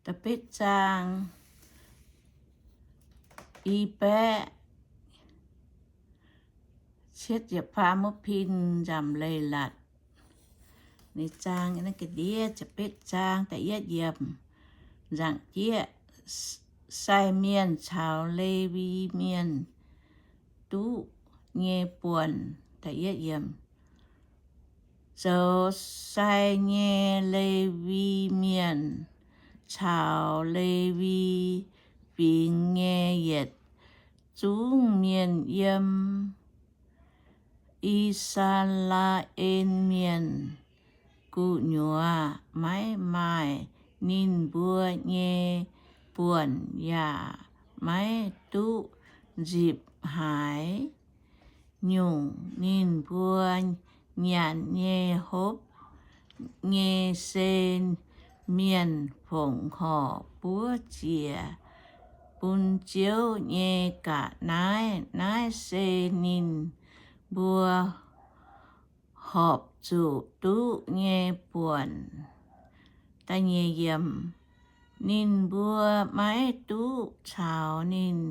Da'betv zaang, i baeqv cietv ziepc faam wuov pin, nzamc leiz-latc. Ninh zaang naaiv ga'ndiev, da'betv zaang da'yietv yiemc, nzaangc jieqv, sai mienh caux Lewi mienh duqv nyei buonc. Zoux sai nyei Lewi mienh caux Lewi fingx nyei yietc zungv mienh yiem I^saa^laa^en Mienh gu'nyuoz maiv maaih ninh mbuo nyei buonc yaac maiv duqv nzipc haaix nyungc ninh mbuo nyanc nyei hopv nyei se mienh fongc horc buov ziec bun Ziouv nyei ga'naaiv. Naaiv se ninh mbuo horpc zuqc duqv nyei buonc. Ninh mbuo maiv duqv caux ninh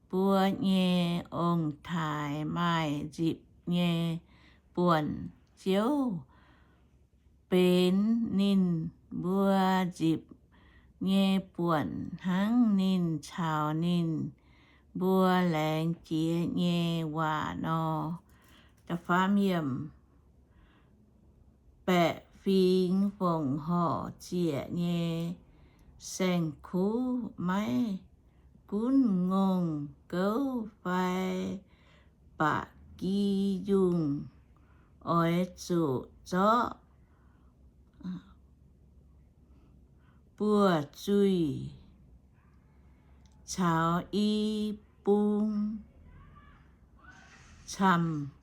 mbuo nyei ong-taaix maaih nzipc nyei buonc. Ziouv benx ninh mbuo nzipc nyei buonc hnangv ninh caux ninh mbuo laengz jiex nyei waac nor. Baeqc fingx fongc horc ziec nyei saeng-kuv, maiv gunv ngongh gouv fai ba'gi yungh, oix zuqc zorqv buoz-zuih caux i bung camv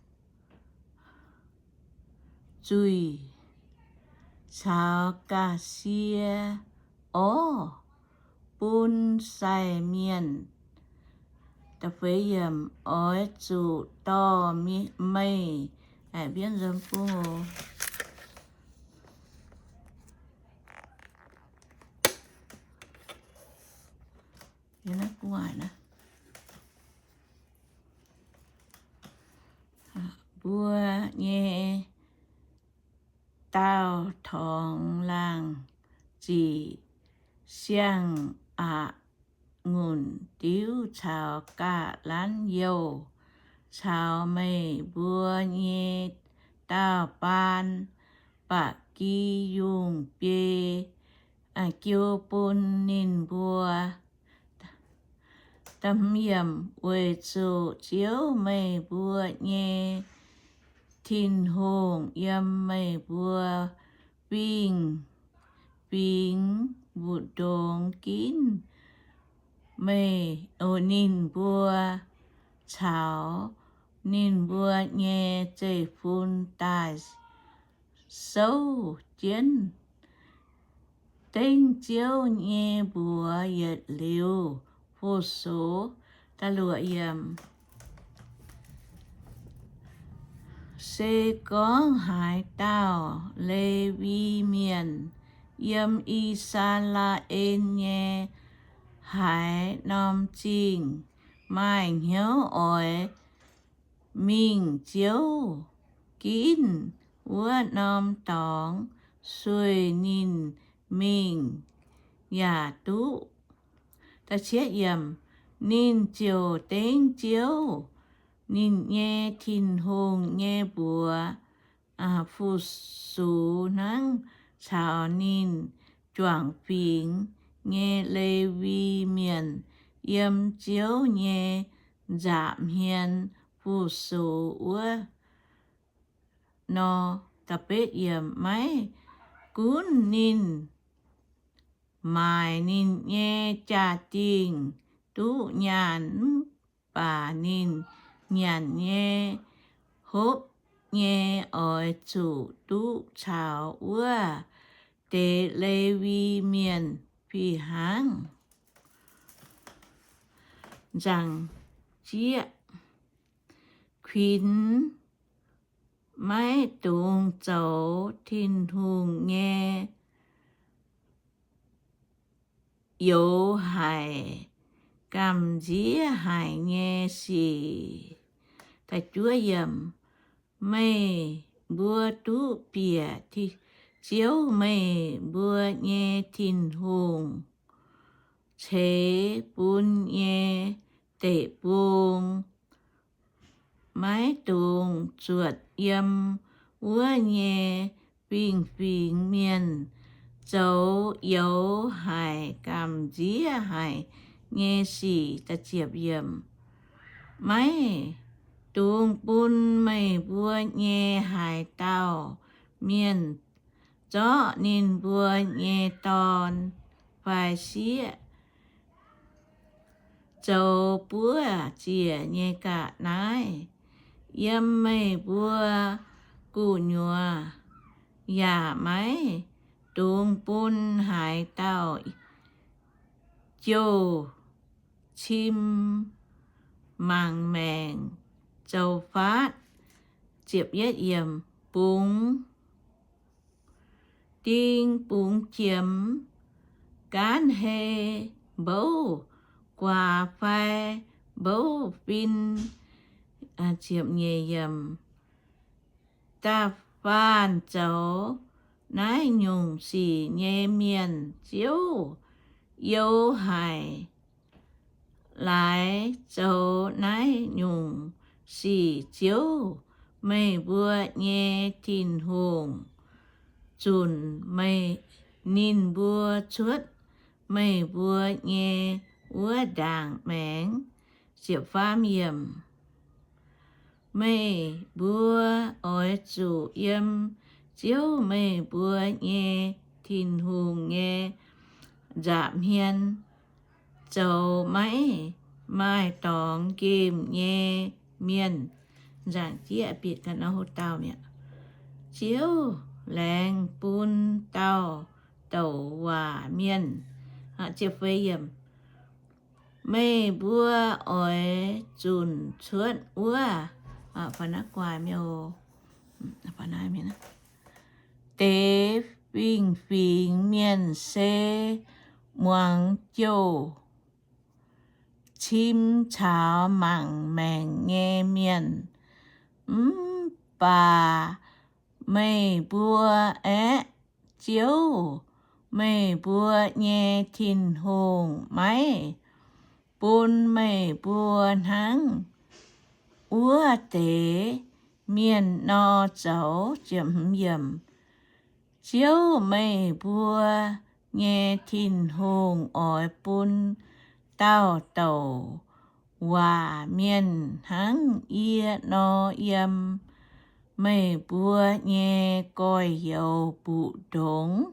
zuih caux ga'sie orv bun sai mienh. Oix zuqc dorh meih mbuo nyei daauh torngx laangh ziqc siang-aqc ngunc diuv caux ga'lanv youh, caux meih mbuo nyei daauh baan ba'gi yungh biei jiu bun ninh mbuo. Weic zuqc Ziouv, meih mbuo nyei Tin-Hungh, yiem meih mbuo wingh fingx mbu'ndongx ginv meih, ninh mbuo caux ninh mbuo nyei zeiv-fun daaih souv jienv dengv Ziouv nyei mbuox yietc liuz fu-sux. Se gorngv haaix dauh Lewi Mienh yiem I^saa^laa^en nyei haaix norm zingh maaih hnyouv oix mingh Ziouv ginv wuov norm dorngx, sueih ninh mingh yaac duqv. Ninh ziouc dengv Ziouv, ninh nyei Tin-Hungh nyei mbuox fu-sux hnangv caux ninh juangc fingx nyei Lewi Mienh yiem Ziouv nyei nza'hmien fu-sux wuov nor. Maiv gunv ninh maaic ninh nyei jaa-dingh duqv nyaanh, mv baac ninh nyanc nyei hopv nyei oix zuqc duqv caux wuov deix Lewi Mienh fih hnangv. Nzangc jieqv, kuinx maiv dungx zoux Tin-Hungh nyei youx haic, gamh nziev haic nyei sic. Meih mbuo duqv bieqc Ziouv, meih mbuo nyei Tin-Hungh, ceix bun nyei deic-bung, maiv dungx zuotc yiem wuov nyei fingx-fingx mienh zoux youx haic, gamh nziev haic nyei sic. Maiv dungx bun meih mbuo nyei haaix dauh mienh zorqv ninh mbuo nyei dorn fai sieqv zoux buov ziec nyei ga'naaiv yiem meih mbuo gu'nyuoz. Yaac maiv dungx bun haaix dauh jouh cim mangc maengc zoux faatv, bungx ding bungx jiemx, gaanv hei mbouv guaax fai mbouv fin. Da'faanh zoux naaiv nyungc sic nyei mienh, Ziouv youx haic. Laaix zoux naaiv nyungc sic Ziouv, meih mbuo nyei Tin-Hungh, zunc ninh mbuo cuotv meih mbuo nyei wuov ndaangc maengx. Meih mbuo oix zuqc yiem Ziouv, meih mbuo nyei Tin-Hungh, nyei nza'hmien zoux maiv maaih dorngx nqemh nyei mienh. Nzangc-jieqv bieqc ga'naaiv hlo dauh mi'aqv. Ziouv laengz bun dauh douc waac mienh. Meih mbuo oix zunc cuotv wuov deix fingx-fingx mienh se muangx jouh, cim caux mangc maengc nyei mienh. Mv baac meih mbuo aeqv, Ziouv, meih mbuo nyei Tin-Hungh, maiv bun meih mbuo hnangv wuov deix mienh nor zoux. Ziouv, meih mbuo nyei Tin-Hungh, oix bun dauh douc waac mienh hnangv yie nor yiem meih mbuo nyei gorx-youz mbu'ndongx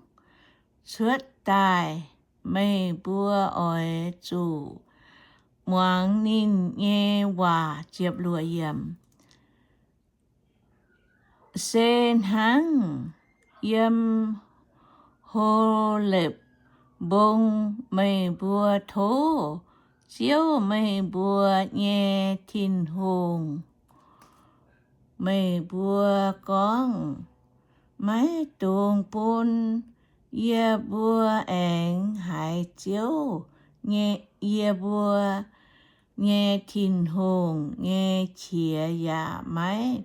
cuotv daaih. Meih mbuo oix zuqc muangx ninh nyei waac. Se hnangv yiem Holepc Mbong meih mbuo tov Ziouv, meih mbuo nyei Tin-Hungh. Meih mbuo gorngv, maiv dungx bun yie mbuo aengx haiz Ziouv, yie mbuo nyei Tin-Hungh, nyei qiex, yaac maiv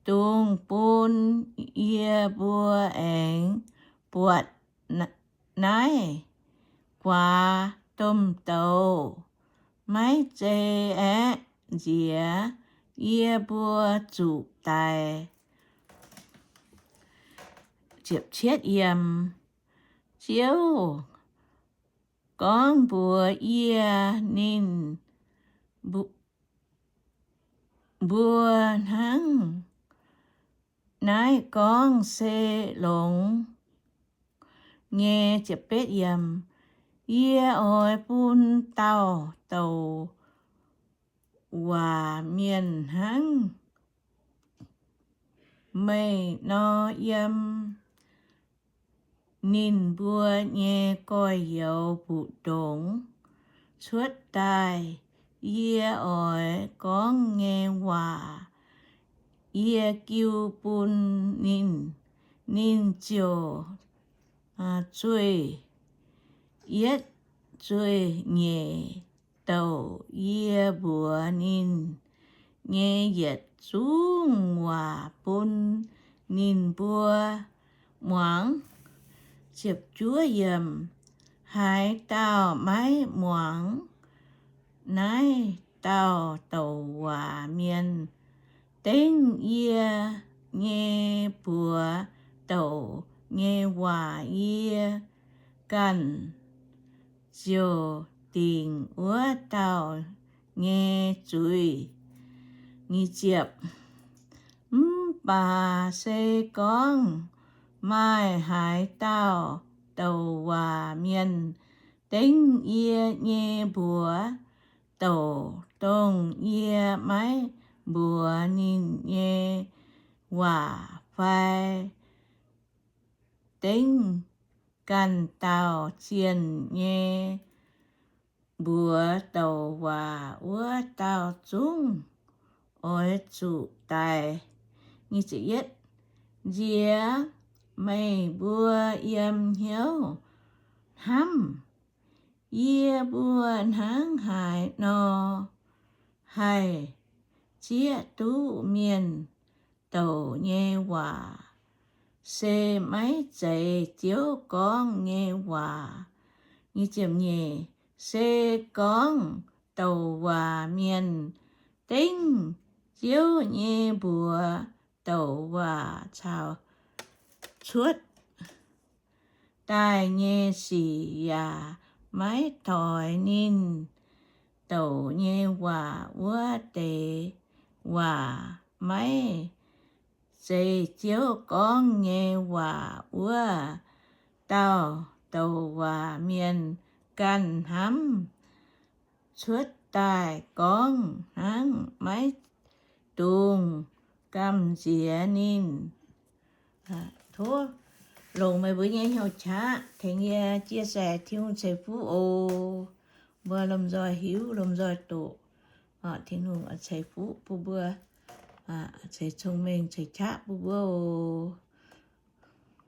dungx bun yie mbuo aengx buatc naaiv guaax domh douz. Maiv zei aeqv, nziex yie mbuo zuqc daic. Ziouv gorngv mbuox yie, ninh mbuo hnangv naaiv gorngv se longx nyei. Yie oix bun dauh douc waac mienh hnangv meih nor yiem ninh mbuo nyei gorx-youz mbu'ndongx cuotv daaih. Yie oix gorngv nyei waac yie jiu bun ninh, ninh ziouc zueih. Yietv nzueic nyeic douc yie mbuox ninh nyei yietc zungv waac bun ninh mbuo muangx. Haaix dauh maiv muangx naaiv dauh douc waac mienh, dengv yie nyei mbuox douc nyei waac yie ganh ziouc dingc wuov dauh nyei zuiz. Mv baac se gorngv maaih haaix dauh douc waac mienh dengv yie nyei mbuox douc, dongh yie maiv mbuox ninh nyei waac, fai dengv ganh dauh zienh nyei mbuox douc waac, wuov dauh zungv oix zuqc daic. Nziex meih mbuo yiem hnyouv hnamv, yie mbuo hnangv haaix nor haih zieqv duqv mienh douc nyei waac? Se maiv zeiz Ziouv gorngv nyei waac. Se gorngv douc waac mienh dengv Ziouv nyei mbuox douc waac caux cuotv daaih nyei sic yaac maiv doix ninh douc nyei waac, wuov deix waac maiv zeiz Ziouv gorngv nyei waac. Wuov dauh douc waac mienh ganh hnamv cuotv daaih gorngv hnangv, maiv dungx gamh nziex ninh. Tov longc meih mbuo nyei hnyouv qaqv tengx yie chia sẻ Tin-Hungh ceix fuqv oc. Mbuo lomh nzoih hiuv, lomh nzoih doqc. Tin-Hungh ceix fuqv bun mbuo, ceix cong-mengh, ceix qaqv bun mbuo oc.